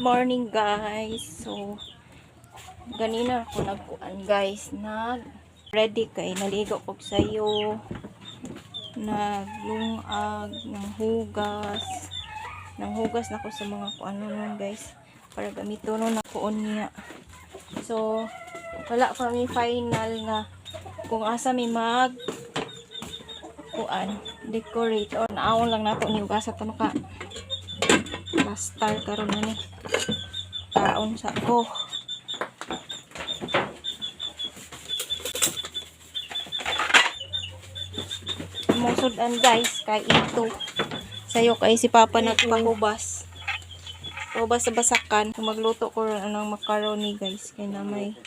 Morning, guys. So ganina ako nagkuan, guys, nag ready kay naligo ko sayo, naglungag, ng hugas. Nang hugas na ko sa mga kuano nun, guys, para gamito nun ako unya. So wala pa mi final nga kung asa mi mag kuan decorate or naawon lang nato ni ugasa to maka plaster karon na ni taon sa ko. Among sudan, guys, kay ito sayo kay si Papa nagpahubas hubas sa basakan. Kung magluto ko ron anang macaroni, guys, kay na may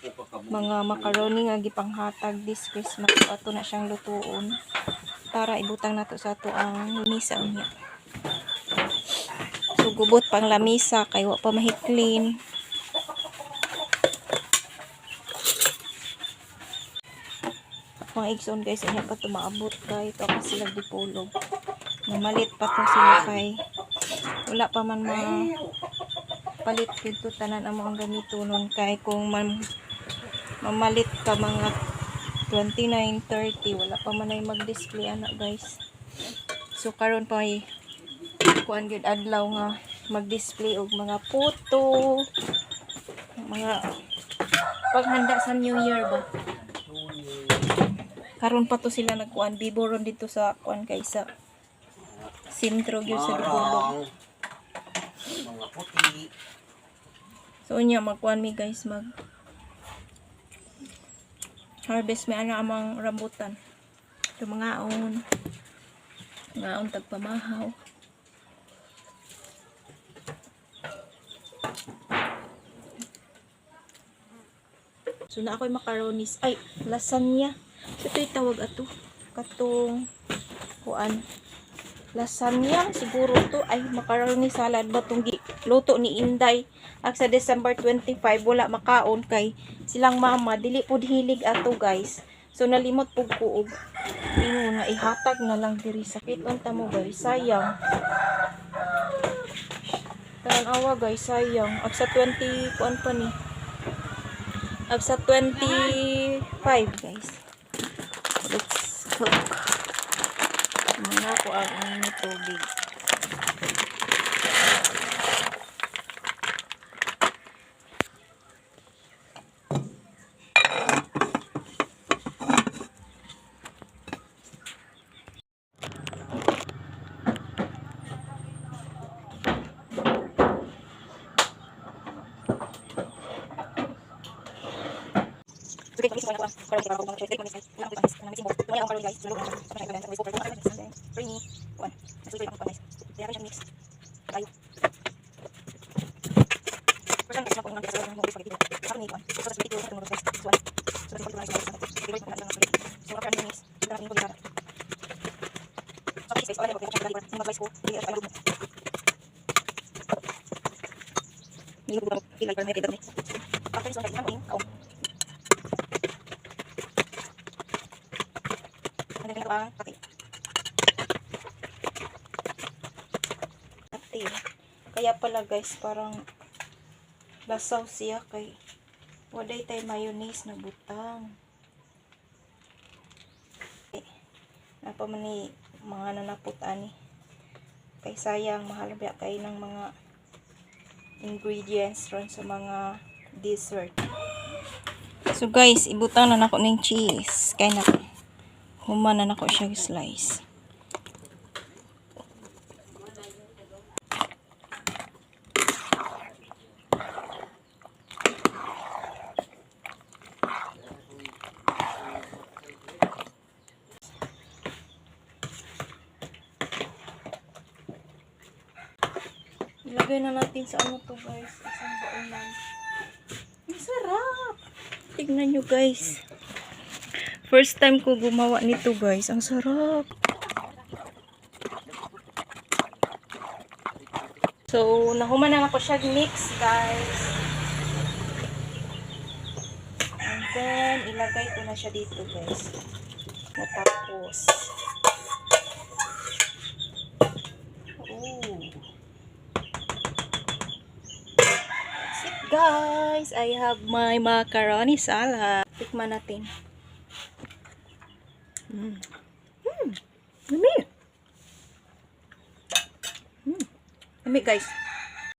mga macaroni nga gipanghatag this Christmas. So, ato na siyang lutuon para ibutang nato sa ato ang lamisa unya. So gubot pang lamisa kay wa pa mahiklin. Mga igsoon, guys, unya pa tumaabot kay ito pa sila dipulog. Namalit pa to sila kay wala pa man ma palit dito tanan ang mga gamito nun kay kung man mamalit ka mga 29, 30, wala pa man ay mag-display ana, guys. So karon pa ay kuan gyud adlaw nga mag-display og mga photo, mga paghanda sa New Year ba. Karon pa to sila nagkuan bibo ron dito sa kuan kay sa sentro gyud sa Dipolog. Marang, mga puti. So unya magkuan mi, guys, mag harvest mi ana amang rambutan. Ito mga on. Ngaon tagpamahaw. So na ako'y macaronis. Ay, lasagna. So ito'y tawag ato. Katong kuan. Lasagna siguro to, ay macaroni salad ba tong luto ni Inday. Ag sa December 25 wala makaon kay silang mama dili pud hilig ato, guys. So nalimot pud ko og ingon nga ihatag na lang diri sa kiton ta mo, guys, sayang. Tan-awa, guys, sayang. Ag sa 20 kuan pa ni. Ag sa 25, guys. Let's cook. Muna ko ang init tubig. Ate. Kaya pala, guys, parang lasaw siya kay waday tay mayonnaise na butang. Eh, napa man ni mga nanapot ani. Kay sayang, mahal ba kay ng mga ingredients ron sa mga dessert. So guys, ibutang na nako ning cheese. Kay na human na nako siya slice. Ilagay na natin sa ano to, guys. Isang baunan. Ang sarap! Tignan nyo, guys. First time ko gumawa nito, guys. Ang sarap. So, nahuman na ako siya mix, guys. And then, ilagay ko na siya dito, guys. Natapos. Oh. Guys, I have my macaroni salad. Tikman natin. Lami. Lami, guys.